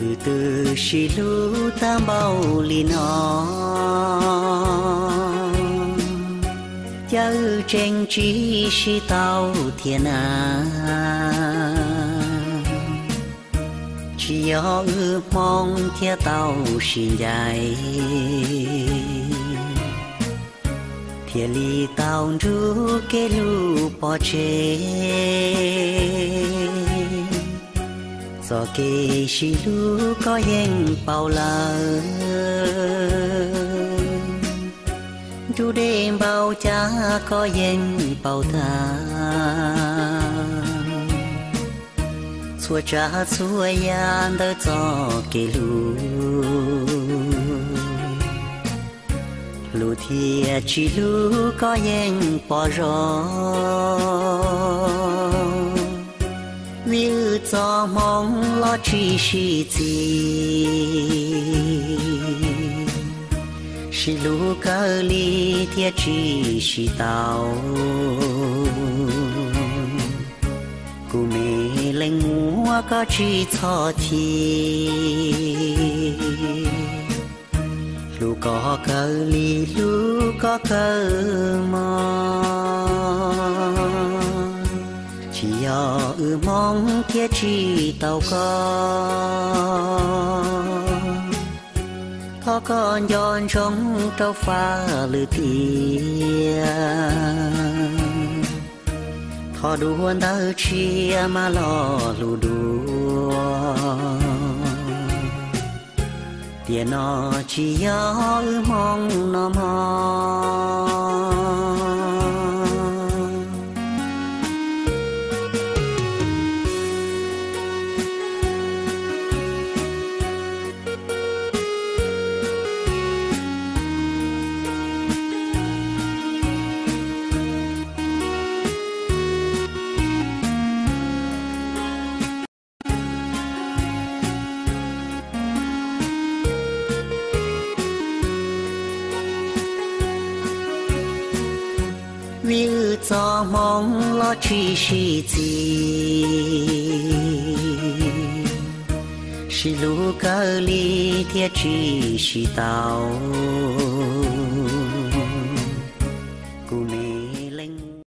Wb twb sib hlub tag npaum li no, cas wb tseem tsis sib tau thiab na. Tsis yog wb Hmoob thiaj tau sib ncaim, thiaj li tau nrug kev hlub pov tseg. Txoj kev sib hlub koj yeej paub lawm, nruab dej npaum cas koj yeej paub tag. Txhua tsav txhua yam ntawm txoj kev hlub, hlub thiab tsis hlub koj yeej pom zoo. Vim wb txoj hmoo los tsis sib txis, sib hlub kawg li thiaj tsis sib tau. Kuv me leej muam koj tsis txhob chim, hlub koj kawg li hlub koj kawg mog. Tsis yog wb Hmoob thiaj tsis tau koj, thov koj nco ntsoov rau fab lwm tiam. Thov dua ntawd tsis mas los hlub dua, tiam no tsis yog wb Hmoob no mog. Vim wb txoj hmoo los tsis sib txis, sib hlub kawg li thiaj tsis sib tau.